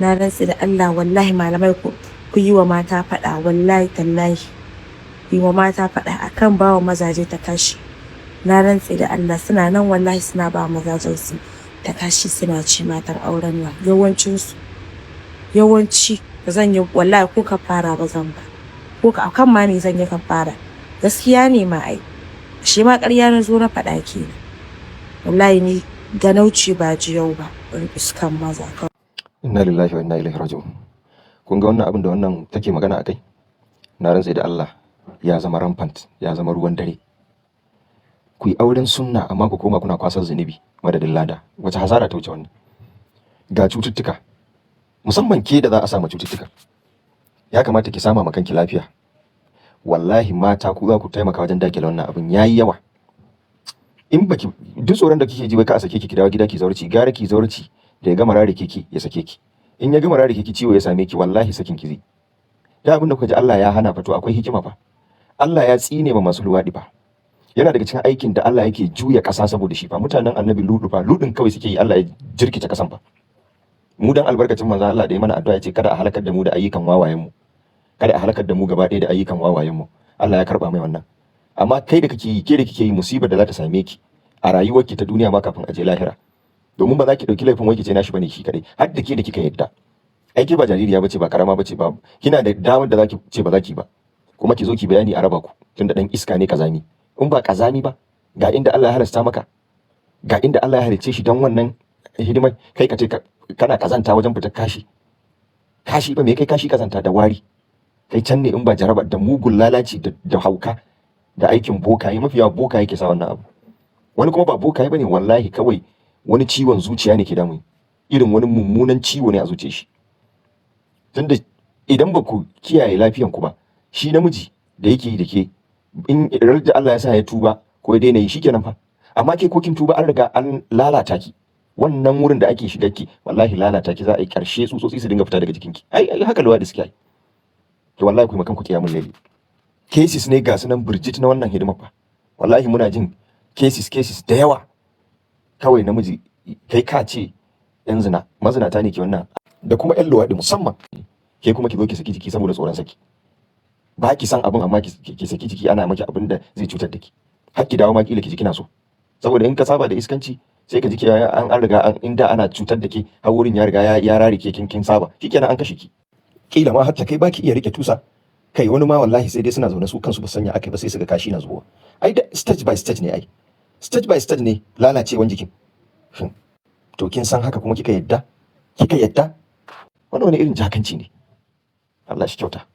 Na rantse da Allah, wallahi malamai, ku yi wa mata faɗa. Wallahi tallahi, ku yi wa mata faɗa akan bawa mazaje ta kashi. Na rantse da Allah, suna nan, wallahi suna ba mazajen su ta kashi, suna ci matan auren nan. Yawancin su, yawanci ba zan yi, wallahi ko kafara ba zan ba, ko akan ma me zan yi kafara? Gaskiya ne ma, ai shi ma ƙarya na zo na faɗa kenan. Wallahi ni ganauci ba jiyau ba, ɗan iskan maza kawai. Inna lillahi wa inna ilaihi raji'un. Kun ga wannan abin da wannan take magana akai, na rantse da Allah ya zama rampant, ya zama ruwan dare. Ku yi auren sunna amma ku koma kuna kwasar zunubi madadin lada. Wace hasara ta wuce wannan? Ga cututtuka, musamman ke da za a sama cututtuka, ya kamata ki sama ma kanki lafiya. Wallahi mata, ku za ku taimaka wajen dakile wannan abin, yayi yawa. In baki duk tsoron da kike ji wai ka a sake ki, ki dawo gida ki zawarci, gara ki zawarci da ya gama rare ki ya sake ki. In ya gama rare ki, ciwo ya same ki, wallahi sakin ki zai. Da abin da kuka ji Allah ya hana fa, to akwai hikima fa. Allah ya tsine ma masu luwaɗi fa. Yana daga cikin aikin da Allah yake juya ƙasa saboda shi fa. Mutanen Annabi Ludu fa, ludin kawai suke yi, Allah ya jirkice ƙasan fa. Mu dan albarkacin manzon Allah da ya mana addu'a, ya ce kada a halakar da mu da ayyukan wawayen mu, kada a halakar da mu gaba ɗaya da ayyukan wawayen mu, Allah ya karba mai wannan. Amma kai da kake yi, ke da kike yi, musibar da za ta same ki a rayuwarki ta duniya ma kafin a je lahira, domin ba za ki ɗauki laifin wai ki ce nashi bane shi kadai, har da ke da kika yadda. Ai ke ba jaririya bace, ba karama bace ba, kina da damar da zaki ce ba za ki ba, kuma ki zo ki bayani a raba ku, tunda dan iska ne, kazami. In ba kazami ba, ga inda Allah ya halasta maka, ga inda Allah ya halicce shi don wannan hidimar, kai ka ce kana kazanta wajen fitar kashi. Kashi ba me kai kashi kazanta da wari? Kai can ne in ba jaraba da mugun lalaci da hauka da aikin bokaye. Mafi yawa bokaye ke sa wannan abu. Wani kuma ba bokaye bane, wallahi kawai wani ciwon zuciya ne ke damu, irin wani mummunan ciwo ne a zuciyar shi. Tunda idan ba ku kiyaye lafiyan ku ba, shi namiji da yake yi da ke, in da Allah ya sa ya tuba ko ya daina yi, shikenan fa. Amma ke ko kin tuba, an riga an lalata ki. Wannan wurin da ake shigar ki, wallahi lalata ki za a yi, karshe tsutsotsi su dinga fita daga jikinki. Ai haka luwadi suke yi. To wallahi ku yi makan ku kiyamul laili. Cases ne ga sunan birjit na wannan hidimar fa. Wallahi muna jin cases, cases da yawa. Kawai namiji, kai ka ce yan zina, mazinata ne ke wannan, da kuma yan luwaɗi musamman. Ke kuma ki zo ki saki jiki saboda tsoron saki. Ba ki san abin, amma ki saki jiki ana maki abin da zai cutar da ki, har ki dawo ma kila ki ji kina so. Saboda in ka saba da iskanci, sai ka ji ki an riga an inda ana cutar da ke, har wurin ya riga ya rarike, kin saba, shikenan an kashe ki. Kila ma har ta kai baki iya rike tusa. Kai wani ma wallahi sai dai suna zaune, su kansu ba sanya akai ba, sai su ga kashi na zuwa. Ai da stage by stage ne, ai stage by stage ne lalacewan jikin. To kin san haka kuma kika yadda, kika yadda. Wannan wani irin jakanci ne? Allah shi kyauta.